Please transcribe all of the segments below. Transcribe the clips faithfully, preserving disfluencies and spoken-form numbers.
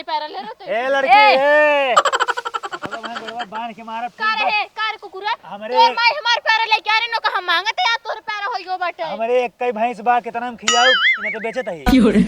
पैरा ले रहे तो ए लड़की, ए। ए। बाबा, भाई, गोड़वा बांध के मारब, का ठीक बा? रहे, का रे कुकुरा? हमरे तोर माई हमार पैरा लेके आ रही, नो का हम मांगत है, या तोर पैरा होई गो बाटे। हमरे एक कई भैंस बा, कितना हम खियाऊ, इन्हें तो बेचत है। क्यों रे?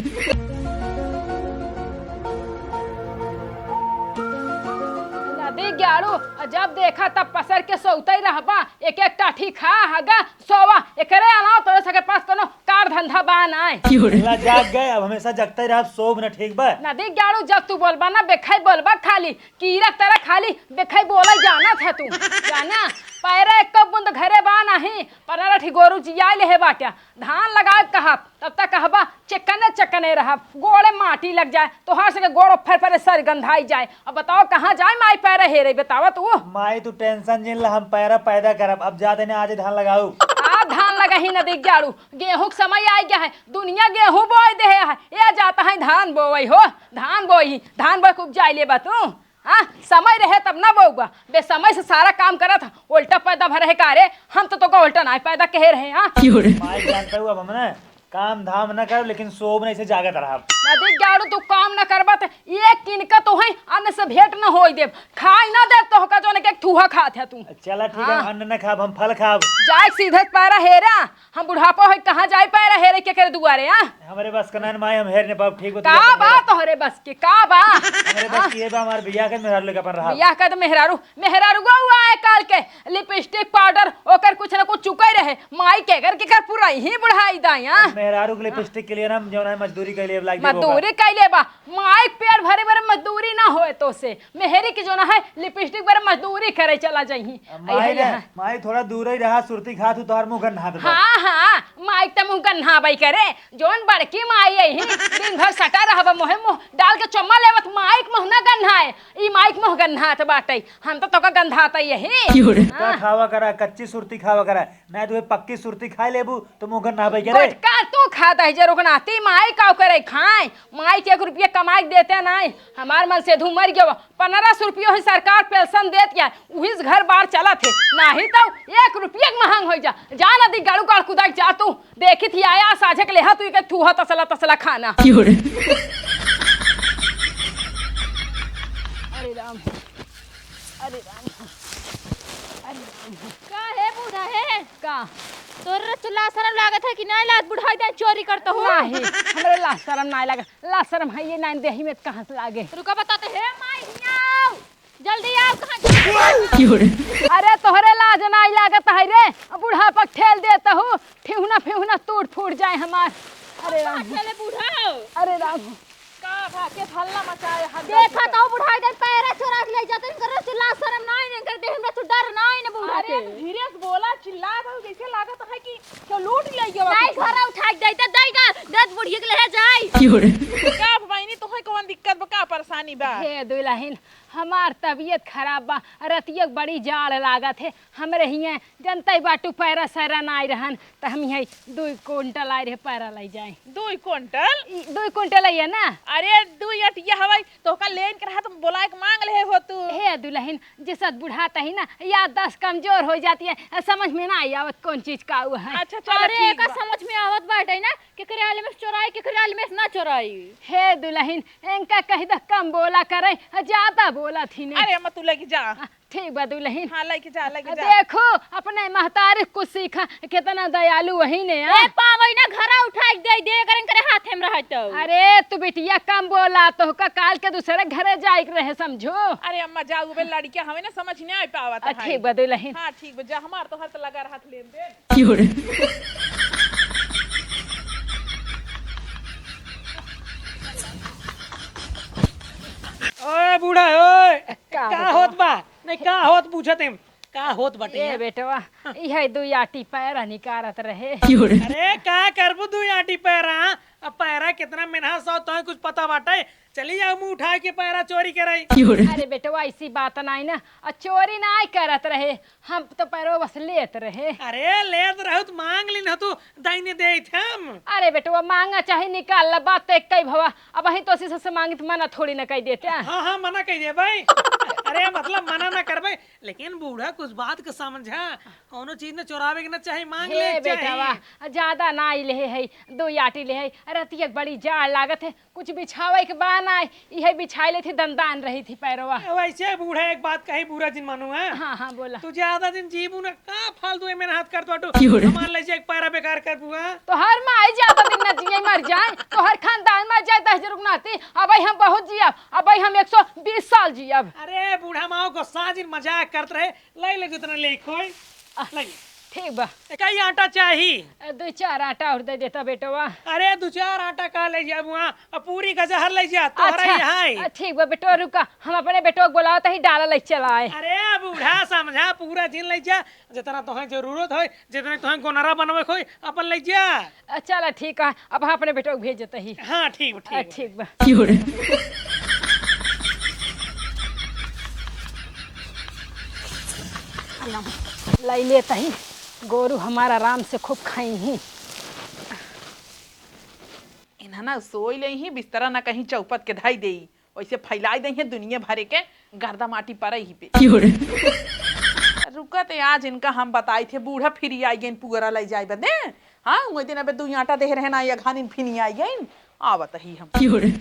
नदी ग्याड़ू, जब देखा तब पसर के सोते रहबा, एक एक टाठी खा, हगा, सोवा, एकरे अलावा तोरे सके पास कोनो कार धंधा बा नाय। ला जाग गए, अब हमेशा जगते रहब, सोब न ठीक बा। नदी ग्याड़ू जब तू बोलबा ना, बेखाई बोलबा खाली, कीरा तरह खाली बेखाई बोले जाना था तू। जाना, पैरा एक बूंद घरे बा नाही, पनरह ठी गोरू जिया ले है बाट्या। धान लगाए कहब, तब तक कहबा, "चेकने चेकने रहब, गोड़े माटी लग जाए, तोहार सके गोड़ फर फरे सर गंधाई जाए।" अब बताओ, कहाँ जाए माई पैरा हेरे, बतावा तू। माई, तू tension जिन ला, हम पैरा पैदा करब। अब जा तने आज धान लगाऊ। आ धान लगा ही नदी ग्याड़ू, गेहूं के समय आ गया है, दुनिया गेहूं बोई दे है, ये जाता है धान बोवई हो, धान बोई, धान बोई के उपजाई लेबा तू। हाँ, समय रहे तब ना बोउबा, बेसमय से सारा काम करत ह, उल्टा पैदा भर रहे का रे? हम तो तोका उल्टा नाय पैदा कहे रहे, हाँ? क्यों रे? माई जानता हूँ, अब हम ना काम धाम ना करब, लेकिन सोब नहीं से जागत रहब। नदी ग्याड़ू तू काम ना करबा त एक किनका तोहई अन्न से भेंट ना होई देब, खाई ना देब तोहका जौन के थूहा खात है तू। चला ठीक है, हाँ। अन्न ना खाब, हम फल खाब। जाए सीधे पैरा हेरा, हम बुढ़ापा होई कहाँ जाई पैरा हेरे के करे दुआरे, हाँ? हमरे बस का नान माई, हम हेर न पाब, ठीक बा, तू का जा बा पैरा। तोहरे बस के, का बा? हमरे बस हाँ? के बा, हमार बियाह के मेहरारू लेके अपन रहा। बियाह का तो मेहरारू, मेहरारू गो हुआ है काल के, lipstick, powder, ओकर कुछ न कुछ चुके रहे, माई के घर के घर पूरा ही बुढ़ाई दाई, हाँ? मेहरारू के lipstick के लिए ना हम जौन है मजदूरी के लिए लाग देबो का। मजदूरी कैले बा, माई के पेट भरे भरे मजदूरी ना होए तो से, मेहरी के जौन है lipstick पर मजदूरी करे चला जइही। अब माई आई रे, है। माई थोड़ा दूर ही रहा, सुरती खात हूँ, तोहर मुँह गन्हात बा। हाँ, हाँ, माई त मुँह गन्हाबई करे, जौन बड़की माई आई ही, दिन भर सटा रहब, मुँहे मुँह डाल के चुम्मा लेवत, माई के मुँह न गन्हाए, ई माई के मुँह गन्हात बाटई, हम तो तोका गन्हात यही। क्यों रे? का हाँ। खावा करा, कच्ची सुरती खावा करा, नहीं तो ये पक्की सुरती खाए लेबू, तो मुँह गन्हाबई करे। गुटका तू खा दही जे रुकना, ती माई का करे खाए, माई के एक रुपया कमाई के देते नहीं, हमार मन से धू मर गयो, पन्द्रह सौ रुपयो ही सरकार पेंशन देत या, उही से घर बार चलत है, नाही तो एक रुपया के महंग होई जा। जा नदी गाड़ू गाड़ कुदाई जा तू, देखी थी आया साझे के लेहा तू के थूहा तसला तसला खाना। क्यों रे? अरे राम, अरे राम, अरे राम। का है बूढ़ा है? का? तोर चुल्ला शरम लागत है कि नहीं लागत? बुढ़ाई दे चोरी करता हूँ। नहीं, हमरे ला शरम नहीं लागत। ला शरम है ये नाइन देही में कहाँ से लागे? रुका बताते हे माई, हियाँ आओ। जल्दी आओ, कहाँ जा-, क्यों रे? अरे तोहरे लाज नाई लागत है रे, बुढ़ापा ठेल देता हूँ, ठिहुना फिहुना टूट फूट जाए हमार। अरे राम। ठेले बूढ़ा। अरे राम। का भा के हल्ला मचाए, हद देखा कर। तो बुढ़ाई दे पैरा चोरा के ले जाते, इनकर से लाज शरम नाई, इनकर देह में तो डर नाई न बूढ़ा अरे के। धीरे से बोला, चिल्ला दो, जैसे लागत है कि क्यों लूट ले गया नहीं, कुछ। घर उठा के दे दे, दे दे, दे बुढ़िया के ले जाई। क्यों रे? का बहिनी, तोहे कौन दिक्कत बा, का परेशानी बा? हे दुल्हन, हमार तबीयत खराब बा, रतिया के बड़ी जाड़ लागत है। हमरे हियाँ जनता ही बाटू पैरा सैरा ना आई रहन, त हम यहाँ दुई कुंटल आए रहे पैरा ले जाए। दुई कुंटल? ई दुई कुंटल है ना? अरे दुई अटिया हवाई, तोहका लेन के रहा, तुम बोलाए के मांग ले हो तू। हे दुल्हन, जैसा बुढ़ाता ही ना, याददाश्त कमजोर हो जाती है, समझ में ना आई आवत कौन चीज का हुआ है। अच्छा, चलो, अरे, ठीक एका बा। समझ में आवत बाटे ना, केकरे आले में से चोराई, केकरे आले में से ना चोराई। हे दुल्हन, इनका कह द कम बोला करे, ज्यादा बोला थी ने। अरे अम्मा, तू लेके जा। आ, ठीक बा दुल्हन। हाँ, लेके जा, लेके जा। देखो, अपने महतारी कुछ सीखा, कितना दयालु वही ने, आ? ए, पावई ना, घरा उठा के दे दे, अगर इनकरे हाथे में रहे तो। अरे, तू बिटिया कम बोला, तोहका काल के दूसरे घरे जाए के रहे, समझो। अरे अम्मा, जाऊ बे, लड़कियां हमें ना समझ नहीं आ पावत आ, है। ठीक बा दुल्हन। हाँ, ठीक बा, जा, हमार तोहर तो लगा रहत लेन देन। क्यों रे? ओए बूढ़ा, ओए, का का बेटा? होत बा? नहीं, का होत पूछत है? का होत बाटे ए यार? बेटवा, इहे दुई आटी पैरा निकारत रहे। क्यों रे? अरे, का करबू दुई आटी पैरा? अब पैरा कितना मेनहा सौ, तोहे कुछ पता बाटे? चली जाओ मुंह उठा के पैरा चोरी कराई। क्यों रे? अरे बेटवा, ऐसी बात नाई ना, आ चोरी नाई करत रहे, हम तो पैरो बस लेत रहे। अरे लेत रहू तो मांग लिन हो तू, दाइने देत हम। अरे बेटवा, मांगा चाहे निकाल ला, बात तो एक ही भवा। अब वहीं तो से मांगित मना थोड़ी ना कह देते हैं। हाँ, हाँ, मना कह दे भाई। अरे मतलब मना ना करबे, लेकिन बूढ़ा कुछ बात के समझा, कौनो चीज न चोरावे के ना चाही, मांग हे ले के चाही। बेटवा, ज्यादा ना ही लेहे है, दो आटी लेहे है। रतिया के बड़ी जाड़ लागत है, कुछ बिछावे के बा ना, इहे बिछाई लेथी, दंदान रही थी पैरवा। ए, वैसे बूढ़ा एक बात कही, बुरा जिन मानू, हैं? हाँ, हाँ, बोला। तू ज्यादा दिन जीबू ना, का फालतू एमे हाथ कर तू? क्यों रे? हमार ले जाए पैरा बेकार कर बुआ। तोहर माई ज्यादा दिन ना जिए, मर जाए, तोहर खानदान मर जाए, दस रुक नाती। अबे हम बहुत जियब, अबे हम एक सौ बीस साल जियब। अरे बूढ़ा माओ, गुस्सा जिन, मजाक करत रहे, ले ले जितना ले खोई, आ, ले ले। ठीक बा। कई आटा चाही? ए, दो चार आटा और दे देता बेटवा। अरे दो चार आटा का ले जाबू, हाँ, अब पूरी गजहर ले जा, तोहरा अच्छा, ही है। आ, ठीक बा बेटवा, रुका, हम अपने बेटवा के बोलावत ही, डाला ले चलाए। अरे बूढ़ा समझा, पूरा जिन ले जा, जितना तोहे जरूरत होय, जितने तोहे गोनरा बनवे के होय, अपन ले जा। आ, चला ठीक है, अब हम अपने बेटवा के भेज देते ही। हाँ, ठीक बा, आ, ठीक बा। ठीक बा। क्यों रे? लाई लेता ही, गोरू हमार आराम से खूब खाई ही। इन्हा ना सोई लेई ही, बिस्तरा ना कहीं चौपट के धाई देई, वैसे फैलाई देई है दुनिया भरे के गर्दा माटी परई ही पे। क्यों रे? रुका ते आज इनका हम बताई थे, बूढ़ा फिरी आई गइन पुअरा लाई जाए बदे। हाँ, वो दिन अबे दू आटा देह रहे ना, या घानिन फिनी आई गइन, आवत ही हम। क्यों रे?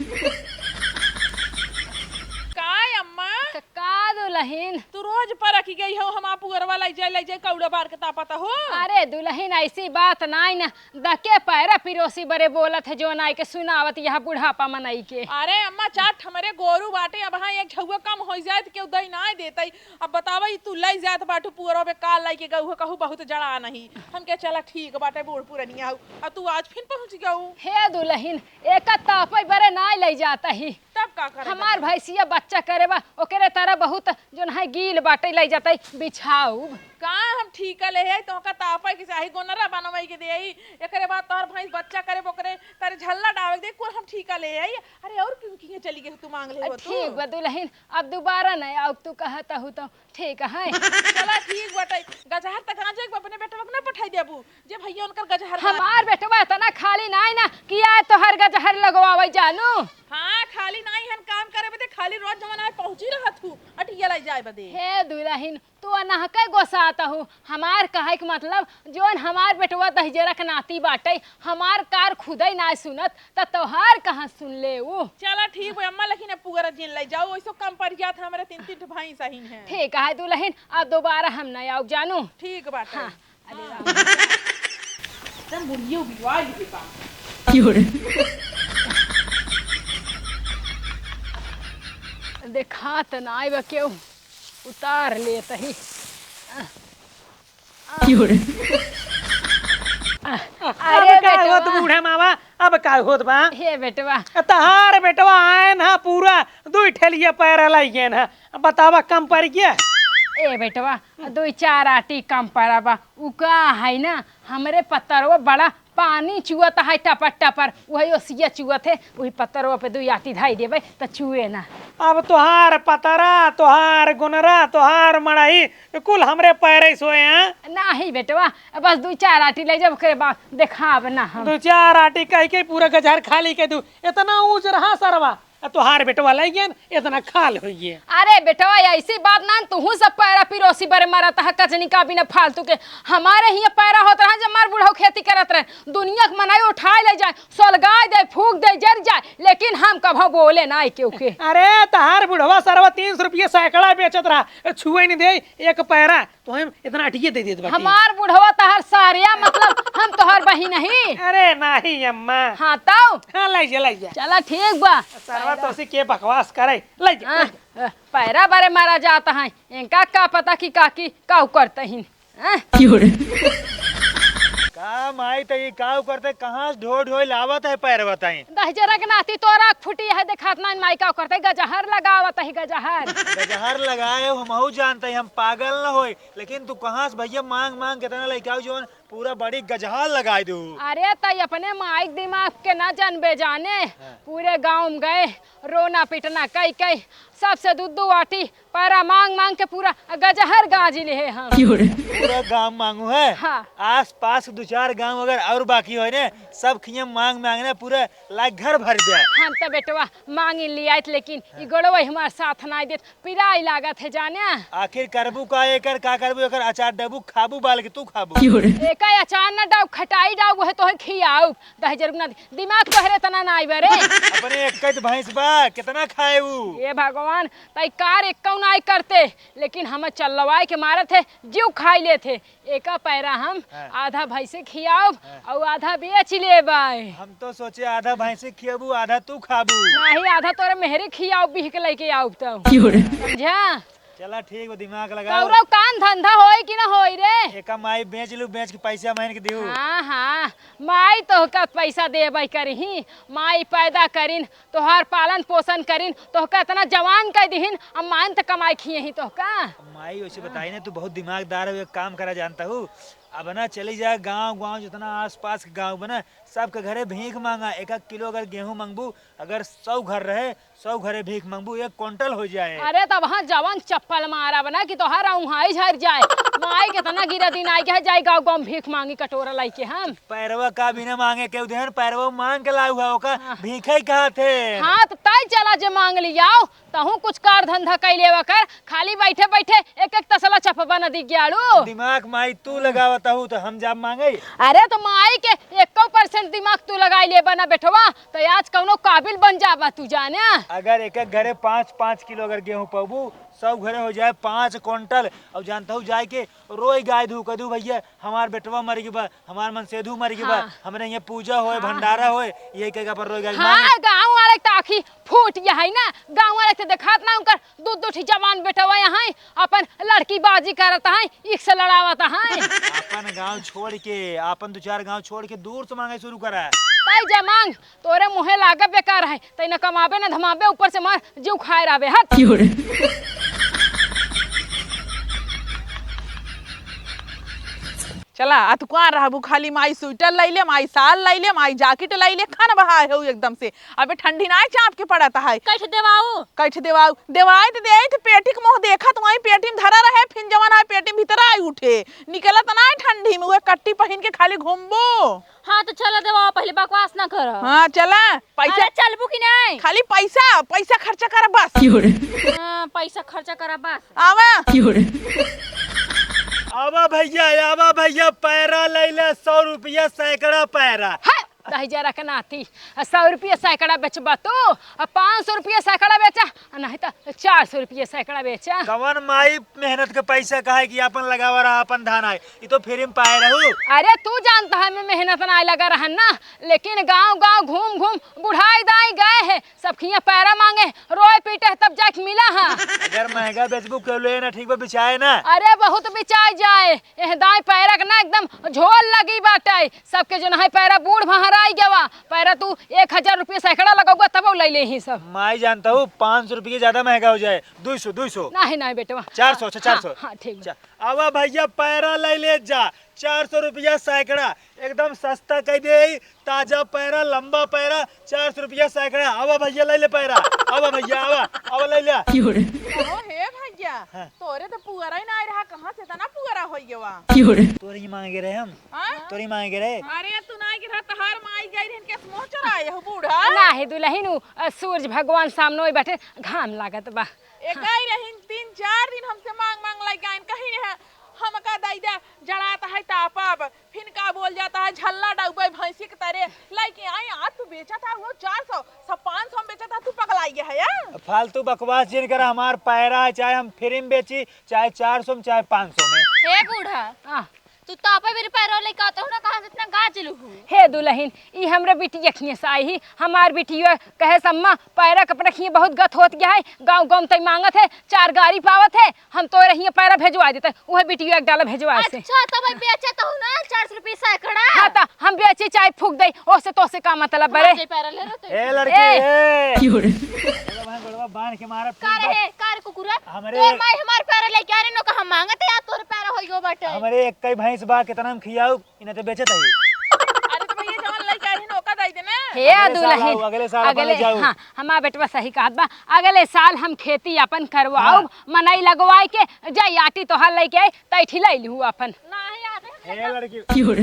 काय अम्मा? क-, का दुलहिन? तू रोज परखी गई हो, हम आप पुअरवा लाई जाए, लाई जाए, कौड़ा बार के तापत हो। अरे दुलहिन, ऐसी बात नाई ना, दके पैरा पिरोसी बरे बोलत है, जो नाई के सुनावत यहाँ बुढ़ापा मनई के। अरे अम्मा, चार ठमरे गोरू बाटे, अब हाँ एक झउआ कम होई जाए त केहू दई नाई देतई। अब बतावा, ई तू लई जात बाटू पुअरवा पे का लाई के गऊ हो, कहू बहुत जड़ा नहीं। हम के चला ठीक बाटे, बूढ़ पुरनिया हो, अब तू आज फिन पहुँच गऊ। हे दुलहिन, एका तापई बरे नाई लई जाता ही। तब का करे हमार बदे? भैंसिया बच्चा करे बा, ओकरे तरह बहुत जोन है गील बाटे, लई जाता ही बिछाऊ। का हम ठीका ले है, तोहका तापई के चाही, गोनरा बनवाई के देई, एकरे बाद तोहर भैंस बच्चा करे, ओकरे तारे झल्ला डावे के दे, कुल हम ठीका ले आई। अरे और क्यों किहे चली गई तू, मांग ले हो तू? ठीक बा दुलहिन, अब दोबारा नहीं आउब, तू कहत हू तो ठीक है। चला ठीक बाटे, गजहर तक आ जाए, अपने बेटवा के ना पठाई देबू, जे भैया उनकर गजहर बना हमार बेटवा इतना खाली नाई ना कि आए तोहर गजहर लगवावे जानू। हाँ, खाली नाई हन काम करे बदे, खाली रोज जवन आए पहुँची रहत हूँ, अटिया लाई जाए बदे। हे दुलहिन, तू अनहके गोसात हू। हमार कहे के मतलब, जोन हमार बेटवा दहिजरा के नाती बाटे, हमार कार खुदे नाय सुनत, त तोहार कहाँ सुन ले ऊ? चला ठीक बा अम्मा, लेकिन अब पुअरा जिन ले जाओ, ओइसो कम पड़ जात, हमरे तीन तीन ठो भैंस अहिन हैं। ठीक है दुलहिन, अब दोबारा हम न आउब जानू। ठीक बाटे। हाँ, अरे हाँ। राम। एकदम बुढ़ियो बिगवा ली बा। क्यों रे? देखात नाय बा केहू। उतार लेत ही। क्यों रे? अब अरे का बेटवा। होत बूढ़ा मावा, अब का होत बा? हे बेटवा। तहार बेटवा आए ना पूरा दुई ठेलिया पैरा लाइए ना। अब बतावा कम पड़ गया? ए बेटवा, दुई चार आटी कम पड़ा बा। उ का है ना, हमरे पतरवा बड़ा पानी चुअत है टपर टपर, वही ओसिया चुअत है, वही पतरवा पे दुई आटी धाई देबे त चुए ना। अब तोहार पतरा, तोहार गोनरा, तोहार मड़ही, कुल हमरे पैरे सोए हैं। नाही बेटवा, बस दुई चार आटी ले जाब, ओकरे बाद देखाब ना हम। दुई चार आटी कह के पूरा गजहर खाली के दू, इतना ऊंच रहा सरवा। आ तोहार बेटवा लइ गयन, इतना खाल होइ गए। अरे बेटवा, ऐसी बात ना, तुहू सब पैरा पिरोसी बरे मरत है, कचनी का बिना फालतू के। हमारे हियाँ पैरा होत रहा, जब हमार बुढ़ऊ खेती करत रहे, दुनिया के मनई उठाए ले जाए, सोलगाए दे, फूंक दे, जर जाए, लेकिन हम कभो बोले ना केहू के। अरे तोहार बुढ़वा सरवा तीन सौ रुपये सैकड़ा बेचत रहा, छुए नहीं दे एक पैरा। तो हम इतना अटिये दे देत बाटी। हमार बुढ़वा तहर सारिया, मतलब हम तोहर बहिन नहीं। अरे नाही अम्मा। हाँ तौ? हाँ, लाई जा, लाई जा। चला ठीक बा। सरवा तोसी के बकवास करे, लाई जा, हाँ, लाई जा। पैरा बारे मारा जात है, इनका का पता कि काकी काऊ करत हीं। हाँ? क्यों रे? का माई त ई काऊ करत, कहाँ से ढो ढोई लावत है पैरवा ताई? दहिजरा के नाती तोरा फुटी है, देखात नाई माई काऊ करत, गजहर लगावत है, गजहर। गजहर लगाए हो, हमहू जानत है, हम पागल न होई। लेकिन तू कहाँ से भैया मांग मांग कितना लइके आऊ जवन पूरा बड़ी गजहाल लगाई दू। अरे तई अपने माइक दिमाग के ना जानबे जाने। हाँ। पूरे गाँव में गए, रोना पिटना कई कई, तब से दू दू आटी पैरा मांग मांग के पूरा गजहर गांज लिहे हम। पूरा गांव मांगू है। हाँ। आस पास दू चार गांव अगर और बाकी होए ने, सब खिया मांग मांग ने पूरा लाइक घर भर दे। हम तो बेटवा मांग लियाइत, लेकिन ई गोड़वा हमार साथ नाई देत, पिराई लागत है जाने। आखिर करबू का एकर, का करबू एकर? अचार डबू खाबू, बाल के तू खाबू। एका अचार ना डाउ, खटाई डाउ, वह तोहे खियाऊ। दही जरूर ना दे। दिमाग तोहरे तना ना आइबे रे। अपने एक कैत भैंस बा, कितना खाए ऊ? हे भगवान, तई कार एक कौन आई करते, लेकिन हम चल्लवाए के मारत है, जीव खाई लेत है। एका पैरा हम हाँ। आधा भैंसे खियाउब हाँ। और आधा बेच लेबाई। हम तो सोचे आधा भैंसे खियाबू, आधा तू खाबू। नहीं, आधा तोरे मेहरे खियाउब, बिह के लेके आउब तो। समझा? चला ठीक बा, दिमाग लगाओ। कौरव काम धंधा होई कि ना होई रे? एका माई बेच लू, बेच के पैसा माइन के दिहू। हाँ, हाँ, माई तोहका पैसा देबै करही, माई पैदा करिन, तोहार पालन पोषण करिन, तोहका इतना जवान कर दिहिन, अब माइन त कमाई खिए ही तोहका। माई वैसे बताई ना, तू बहुत दिमागदार हो, एक काम करा जानता हूँ, अब ना चली जा गाँव गाँव जितना आसपास के गाँव बा ना, सबके घरे भीख मांगा, एक एक किलो अगर गेहूँ मांगबू, अगर सौ घर रहे, सौ घरे भीख मांगबू, एक कुंटल हो जाए। अरे तब हाँ जवान चप्पल मारब ना कि तोहार औंघाई झर जाए। माई कितना गिरा दिन आई के है, जाई गाँव गाँव भीख मांगी कटोरा लाई के हम। पैरवा का बिना मांगे के उदेहन, पैरवा मांग के लाऊ है, ओका हाँ। भीखे कहा थे। हाँ तो तय चला जे मांग लियाओ, तहूँ कुछ कार धंधा कई लेवा कर, खाली बैठे बैठे एक एक तसला चपबा न दिग्याड़ू। दिमाग माई तू लगावत हूँ तो हम जाब मांगे। अरे तो माई के एको percent दिमाग तू लगाई लेबा ना बेटवा, तो आज कौनो काबिल बन जाबा तू जाने। अगर एक एक घरे पाँच पाँच किलो अगर गेहूँ पबू, सौ घरे हो जाए पाँच कुंटल। और जानता हूँ जाए के रोई गाय धू कह दू भैया, हमार बेटवा मर गई बा, हमार मनसेधु मर गई बा, हाँ। हमरे यहाँ पूजा होए, हाँ, भंडारा हाँ। होए, यही कह के अपन रोई गाय हाँ, मांग। गाँव वाले के तो आँखी फूट गया है ना, गाँव वाले के तो देखात ना उनकर दू दू ठी जवान बेटवा यहाँ अपन लड़की बाजी करत है, इक से लड़ावत है। अपन गाँव छोड़ के, अपन दू चार गाँव छोड़ के दूर से मांगे शुरू करा। ताई जा मांग, तोरे मुँहे लागे बेकार है, तै न कमाबे न धमाबे, ऊपर से मार जीव खाए रहबे, हट। चला, आ तू कहाँ रहबू? खाली माई स्वेटर लैले, माई साल लैले, माई जैकेट लैले, खान बहाए हो एकदम से। अबे ठंडी नाय चाप के पड़त है। कैठ देवाऊ? कैठ देवाऊ? देवाई त देई त पेटी के मुँह देखत वहीं पेटी में धरा रहे, फिन जवन आए पेटी में भीतर आई उठे। निकलत नाय ठंडी में, उहे कट्टी पहिन के खाली घूमबू। हाँ, तो चला देवा, पहले बकवास ना कर। हाँ, चला, पैसा। अरे, चलबू कि नहीं? खाली पैसा, पैसा खर्चा कर बस। हाँ, पैसा खर्चा कर बस। आवा। आवा भैया, आवा भैया, पैरा लैले, सौ रुपया सैकड़ा पैरा। है, दही जरा के नाती, सौ रुपया सैकड़ा बेचबा तू, आ पाँच सौ रुपया सैकड़ा बेचा, आ नहीं तो चार सौ रुपया सैकड़ा बेचा। कवन माई मेहनत के पैसा काहे कि आपन लगावा रहा, आपन धान आए, ई तो free में पाए रहू। अरे तू जानता है मैं मेहनत ना लगा रहन ना, लेकिन गांव गांव घूम घूम बुढ़ाई दाई गए हैं, सब खिया पैरा मांगे, रोए पीटे है तब जाके मिला है। अगर महंगा बेचबू के ले ना, ठीक बा, बिचाए ना। अरे बहुत बिचाए जाए, एह दाई पैरा के ना एकदम झोल लगी बाटे, सबके जो नहाई पैरा बूढ़ भहराई गवा, पैरा तू एक हजार रुपये सैकड़ा लगौगा तब ले ले ही सब। माई जानता हूँ पाँच सौ रुपये ज्यादा महंगा हो जाए, दो सौ, दो सौ। नहीं, नहीं बेटवा। चार सौ, अच्छा, हाँ, चार सौ। हाँ, ठीक बा। चा-, आवा भैया पैरा ले ले जा, चार सौ रुपया सैकड़ा, एकदम सस्ता कह दे, ताजा पैरा, लंबा पैरा, चार सौ रुपया सैकड़ा। आवा भैया ले ले पैरा, आवा भैया, आवा, आवा ले ले। ओ हे भैया, हाँ। तोरे तो पुअरा ही ना रहा, कहाँ से इतना पुअरा हो गया? तोरे ही मांगे रहे हम। हाँ? तोरी माई के रे। अरे, तू नाई के रहा, तहार माई गई रहन के समोह चोराए हो बूढ़ा। ना हे दुलहिन, उ, अ, सूरज भगवान सामने बैठे, घाम लागत बा। ए, गई रहिन, तीन चार दिन हमसे मांग मांग लाई गाइन, कहीं रहे, हमका दई दे, जड़ात है तापब, फिन का बोल जाता है, झल्ला डउबे भैंसी के तरे, लेके आई, आज तू बेचा था वो चार सौ, सब पाँच सौ में बेचा था, तू पगलाई गया है, या? फालतू बकवास जिन कर, हमार पैरा है, चाहे हम फ्री में बेची, चाहे चार सौ में, चाहे पाँच सौ में। हे बूढ़ा, आ। तू तो आपे मेरे पैरो लेके आते हो ना, कहाँ से इतना गाज लू हूँ? हे दुलहिन, ई हमरे बिटिया खिए से आई ही। हमार बिटिया कहे से, "अम्मा, पैरा के अपने खिए बहुत गत होत गया है, गाँव गाँव तई मांगत है, चार गाड़ी पावत है, हम तोरे हिए पैरा भेजवा देते।" उहे बिटिया एक डाला भेजवा से। अच्छा, तब बेचे तो हूँ ना, चार सौ रुपये सैकड़ा। हाँ, तो हम बेचे चाहे फूक दे, ओसे तोसे का मतलब बरे? हमारे पैरा ले रहे थे। ए लड़की, ए। ए। गोड़वा, गोड़वा बांध के मारत का रहे, का रे कुकुरा? हमरे तोर माई हमार पैरा लेके आ रहे, नो का हम मांगत है, या तोर पैरा होइगो बाटे। हमरे एक ही भैंस बा, कितना हम खियाऊ, इन्हें तो बेचत है। अरे तो भैया, जवन लेके आ रहे, ओका दे देना। हे अगले साल दुलहिन, आऊ, अगले साल अपन अगले, ले जाऊ। हाँ, हमार बेटवा सही कहत बा। अगले साल हम खेती अपन करवाउब, हाँ। मनई लगवाइ के, जाई आटी तोहार लइके आई, तैठी लइ लिहू अपन। नाही, आते हे लड़की। की हो रे?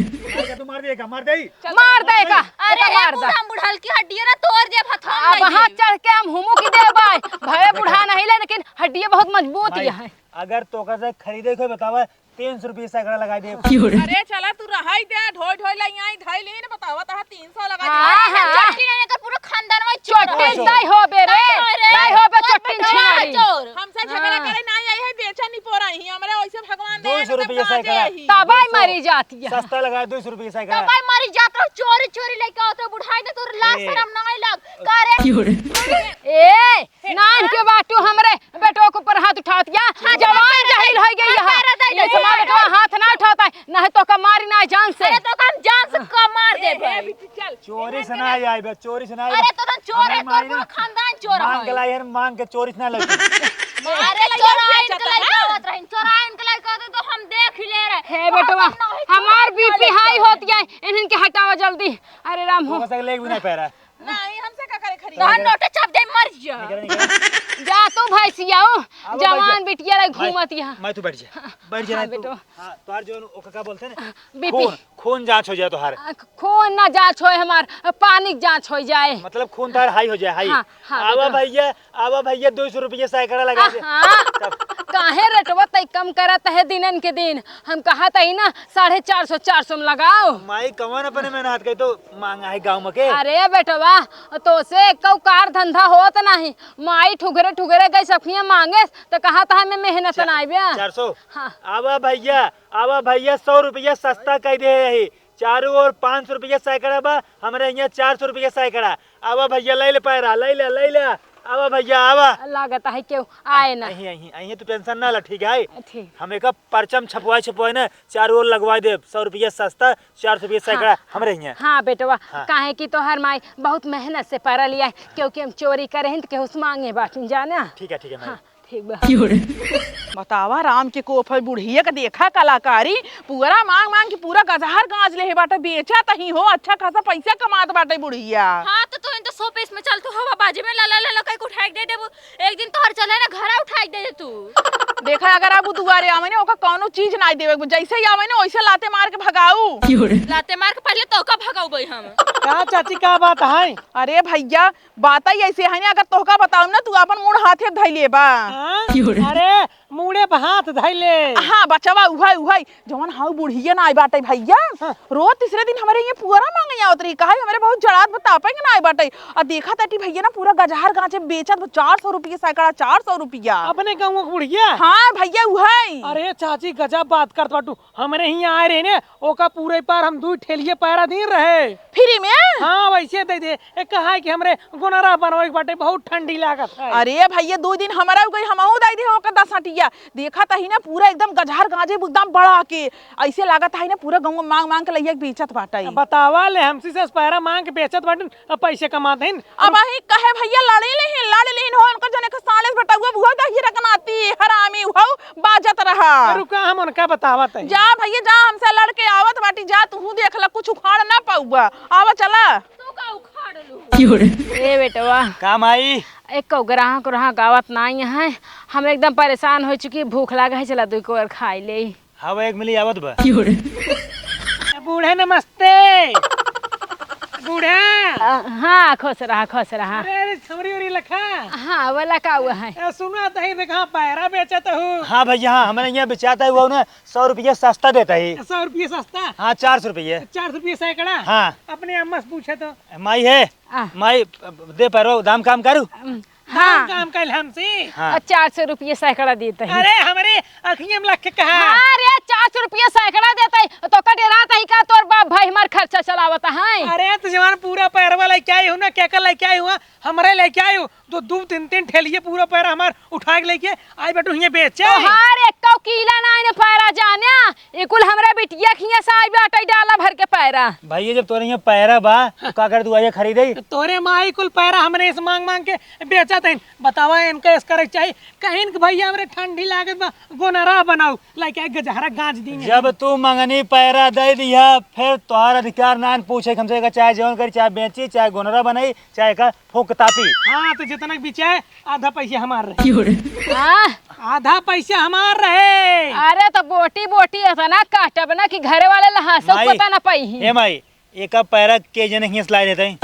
मार दे का, मार दे। चल, मार दे का? अरे, ए बुढ़ा, हम बुढ़ल की हड्डिया ना तोड़ देब, हथौन अब हाथ चढ़ के हम हुमुक देबै। भये बुढ़ा नहीं ले, लेकिन हड्डिया बहुत मजबूत माई, है। अगर तोका से खरीदे कोई बतावा, तीन सौ रुपये सैकड़ा लगाइ देब। की हो रे? अरे चला, तू रहाई दे, ढोई ढोई लई आई, धई ली न, बतावा, तहा तीन सौ लगाइ हाँ, दे। हाँ। चट्टी नहीं, एकर पूरा खानदान में चोर चोर है। नहीं होबे रे, नहीं होबे। नहीं होबे, चोर चट्टी बेटा छिनारी। चोर। हमसे झगड़ा हाँ। करे नहीं आई है, बेचा नहीं पोरा ही, हमरे वैसे भगवान दे दो सौ रुपये सैकड़ा। तबाई मरी जाती है। सस्ता लगाए, दो सौ रुपये सैकड़ा। तबाई मरी जात रहो, चोरी चोरी लेके आओ तो बुढ़ाई ने तोर लाज ए। शरम नहीं लग। का रे? की हो रे? ए, नान के बाटू हमरे बेटवा के ऊपर हाथ उठावत या। हाँ, जवान जवान जहील होइ गई है। ये समा बेटवा हाथ ना उठावत है, नहीं तो का मारी ना जान से। अरे तो का हम जान से का मार दे ए, ए, भाई। बिट्टी, चल। चोरी से ना आई बे, चोरी से ना आई। अरे तो ना चोर है, तोर पूरा खानदान चोर है। मांग के लाई है, मांग के चोरी से ना लगी। अरे चोराइन के लइका आवत रहिन, चोराइन के लइका आवत तो हम देख ही ले रहे। हे बेटवा, हमार बीपी हाई होत है, इन्हन के हटावा जल्दी। अरे राम हो। तो कसक लेके भी नहीं पै रहा। नहीं, हमसे का करे खरीद? तोहर नोटे चाप दे, मर जा। निकल, निकल। जा तू भैंसिया, ओ, अब बैठ जा। जवान बिटिया रही भाई, घूमत यहाँ। मैं तू बैठ जा। बैठ जा हाँ, ना तू। बेटो। हाँ, तोहार जो ओका का बोलते हैं ना? बीपी। खून, खून जांच हो जाए तोहार। आ, खून ना जांच होए हमार, पानी के जांच हो जाए। मतलब खून तोहार हाई हो जाए, हाई। हाँ, हाँ, आवा बेटो। भैया, आवा भैया, दो सौ रुपये सैकड़ा लगा दे। हाँ, तब। काहे रेटवा तय कम करत है दिनन के दिन? हम कहत हई ना, साढ़े चार सौ, चार सौ में लगाओ। माई, कवन अपने मेहनत के तो मांगा है गाँव में के? अरे बेटवा, तोसे एक्कौ कार धंधा होत नाही। माई ठुगरे ठुगरे गई सखिया मांगे, तो कहत है मैं मेहनत चा-, नाई बे। चार सौ? हाँ। आवा भैया, आवा भैया, सौ रुपया सस्ता कई दे यही। चारों ओर पाँच सौ रुपया सैकड़ा बा, हमरे यहाँ चार सौ रुपया सैकड़ा। आवा भैया, ले ले पैरा, ले ले, ले ले। आवा भैया, आवा। लागत है केहू आए ना। अहीं, अहीं, अहीं, तू टेंशन ना ला, ठीक है? ठीक। हम एका परचम छपवाए, छपवाए ना, चारों ओर लगवाए देब, सौ रुपया सस्ता, चार सौ रुपया सैकड़ा, हाँ, हमरे हियाँ। हाँ बेटवा, हाँ। काहे कि तोहर माई बहुत मेहनत से पैरा लिया है, क्योंकि हम चोरी करे हैं तो केहू से मांगे बाटिन, जाना? ठीक है, ठीक है, माई। हाँ, ठीक बा। बतावा राम के कोप है, बुढ़िया के देखा कलाकारी, पुअरा मांग मांग के पूरा गजहर गांज लेहे बाटे, बेचा तही हो, अच्छा खासा पैसा कमात बाटे बुढ़िया। हाँ, तो तू इन तो शोपीस में चल, तू हवा बाजी में ला ला ला ला कहीं उठाए के दे देबू। एक दिन तोहर चले ना, घरा उठाई दे तू। देखा, अगर अब उ दुआरे आवे ना, ओका कौनो चीज नाई देवे, जैसे ही आवे ना, वैसे लाते मार के भगाऊ। लाते मार के पहले तोका भगाऊ बई हम। का चाची, का बात है? अरे भैया, बात ही ऐसे है ना, अगर तोहका बताऊ ना, तू अपन मुड़ हाथे धई लेबा। हाँ? अरे, मुड़े पे हाथ धई ले। हाँ, बचवा, उहई, उहई। जवन हाउ बुढ़िया ना आई बाटे भैया, हाँ। रोज तीसरे दिन हमरे ये पुअरा मांगे आवत रही, कहा हमरे बहुत जड़ात बतापे के ना आई बाटे। आ देखा ताटी भैया ना पूरा गजहर गांचे बेचत बा, चार सौ रुपया सैकड़ा, चार सौ रुपया। अपने गाँव के बुढ़िया? हाँ भैया उहई। अरे चाची गजब बात करत बाटू, हमरे हियाँ आए रहे ने, ओका पूरे पार हम दुई ठेलिए पैरा दीन रहे। फ्री में? हाँ वैसे दे दे, ए कहा है कि हमरे गोनरा बनवाई के बाटे, बहुत ठंडी लागत है। अरे भैया दो दिन हमरा गई, हमहू दे दे ओका दस हटिया। देखा तही ना पूरा एकदम गजहर गांजे एकदम बड़ा के, ऐसे लागत है ना पूरा गाँव मांग मांग के लइया के बेचत बाटे। बतावा ले, हमसे से पैरा मांग के बेचत बाटे, अब पैसे कमात हैं। अब अही कहे भैया लड़ी लेहिन, लड़ी लेहिन हो, उनका जने के साले से बेटउआ बुआ दही रकनाती, हरामी हो, बाजत रहा। रुका, हम उनका बतावत है। जा भैया जा, हमसे लड़ के आवत बाटी, जा तू देख ला, कुछ उखाड़ ना पाउबा। आवा चला। तू का उखाड़ लू? ए बेटवा। का माई? एक ग्राहक, ग्राहक आवत नाई है, हम एकदम परेशान हो चुकी, भूख लागे है, चला दू कोर खाई ले। हाँ, वो एक मिली आवत बा। बूढ़ा नमस्ते। बूढ़ा। अ, हाँ, खुश रहा, खुश रहा। अरे, अरे, छमरी उरी लखा। हाँ, वो लखा हुआ है। ए, सुना, तही देखा, पैरा बेचत हूँ। हाँ भैया, हाँ, हमरे यहाँ बेचाता है, वो ना सौ रुपया सस्ता देता है। सौ रुपया सस्ता? हाँ, चार सौ रुपया। चार सौ रुपया सैकड़ा? हाँ। अपने अम्मा से पूछे तो। माई है? आ। माई, दे पैरो, दाम काम करू। हाँ। काम कइल हमसे। हाँ। और चार सौ रुपये सैकड़ा देत है। अरे, हमरे अखिए में लग के कहा। हाँ रे, चार सौ रुपये सैकड़ा देत है। तो का डेरात है का तोर बाप भाई हमार खर्चा चलावत है? अरे, तो जवान पूरा पैरवा लेके आई हूँ ना, क्या कर लेके आई हुआ? हमरे लेके आई हूँ। तो दू तीन तीन ठेलिए पूरा पैरा हमार उठा के लेके आई बैठू हियाँ बेचे। तोहार एक्को कीला नाई न पैरा जान्या। ई कुल हमरे बिटिया खिया से आई बाटे डाला भर के पैरा। भैया, जब तोरे यहाँ पैरा बा, तो का करे तू आइए खरीदे? तोरे माई कुल पैरा हमरे से मांग मांग के बेचत हईन। बतावा, इनका ऐस करे के चाही। कहिन कि भैया, हमरे ठंडी लागत बा, गोनरा बनाऊ। लाइके आई गजहरा गाँव जब तू मंगनी पैरा दे दिया, फिर तोहार अधिकार नान पूछे हमसे का, चाहे जौन करी, चाहे बेची, चाहे गोनरा बनाई, चाहे का फूंक तापी। हाँ, तो जितना बिचाए, आधा पैसा हमार रहे। हाँ? आधा पैसा हमार रहे। अरे, तो बोटी बोटी ऐसा ना काटब ना कि घरे वाले लहासो माई, पता ना पाई। हे माई, एका पैरा के जने हियां से लाए रहते हैं?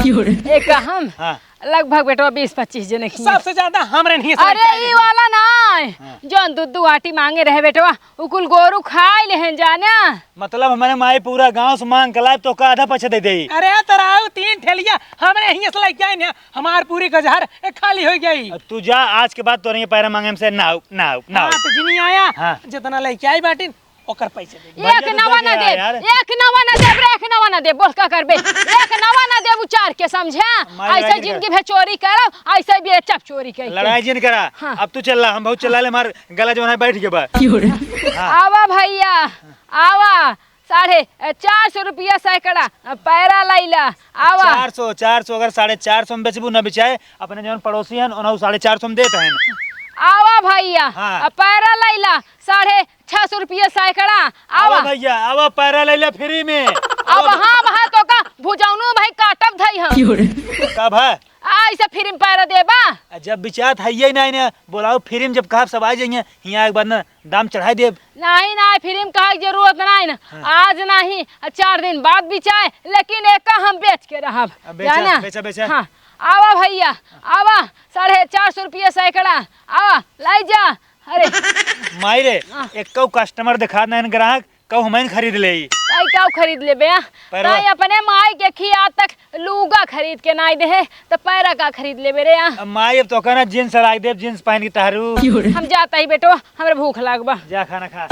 एका हम? हाँ। लगभग बेटवा बीस पच्चीस जने हियां। सबसे ज्यादा हमरे हियां से अरे, लइके आए ई रहे। वाला ना, हाँ। जौन दू दू आटी मांगे रहे बेटवा, उ कुल गोरू खाए लेहेन जाने। मतलब हमरे माई पूरा गांव से मांग के लाए तो का आधा पैसा दे दे? अरे, तोरा उ तीन ठेलिया हमरे हियां से लइके आए ना, हमार पूरी गजहर ए खाली हो गई। अब तू जा, आज के बाद तोरे पैरा मांगे हमसे ना आऊ, ना आऊ, ना आऊ। हाँ, तो जिनी आया, हाँ। जितना लइके आई बाटिन, ओकर पैसे दे। भैया, एक तो नवा दे ना दिया देब, यार। एक नवा ना देब रे, एक नवा ना देब, बोल का करबे? एक नवा ना देब उचार के, समझे? माई ऐसे लड़ाई जिंदगी भर चोरी करब, ऐसे बेचब चोरी करके। लड़ाई जिन करा। हाँ। अब तू चल रहा, हम बहुत चला ले, हमार गला जौन है बैठ के बा। हाँ। आवा भैया, आवा, साढ़े चार सौ रुपया सैकड़ा, पैरा लैला, आवा। चार सौ, चार सौ अगर साढ़े चार सौ में बेचबू ना बिचाए, अपने जौन पड़ोसी हन, उन्हों साढ़े चार सौ में देत हन। आवा भैया, हाँ। पैरा लैला, साढ़े छह सौ रुपया सैकड़ा। आवा। आवा भैया, आवा, पैरा ले ले फ्री में। अब आवा। हम है तो का भुजौनो भाई काटब धई हम। का भा? आ, ऐसे फ्री में पैरा देबा? आ, जब बिचात है ये नहीं ना, बोलाओ फ्री में, जब कहब सब आ जाइए, हियाँ एक बार ना दाम चढ़ाई देब। नहीं, नहीं, फ्री में कहे के जरूरत नहीं ना। हाँ। आज नहीं, आ, चार दिन बाद बिचाए, लेकिन एक हम बेच के रहब। आ, बेचा, जाना? बेचा, बेचा। हाँ, आवा भैया, आवा, साढ़े चार सौ रुपया सैकड़ा, आवा, लाई जा। अरे। माई रे, हाँ। एक्कौ कस्टमर देखात नाहीं ग्राहक, कौ हमैन खरीद लेई। ताई कौ खरीद लेबे, हाँ? परवा- ताई अपने माई के खिया तक लूगा खरीद के नाहीं देहे, त पैरा का खरीद लेबे रे, हाँ? अब माई, अब तोका ना जींस लाग देब, जींस पहन के टहरू। हम जाता ही बेटो, हमरे भूख लाग बा। जा खाना खा।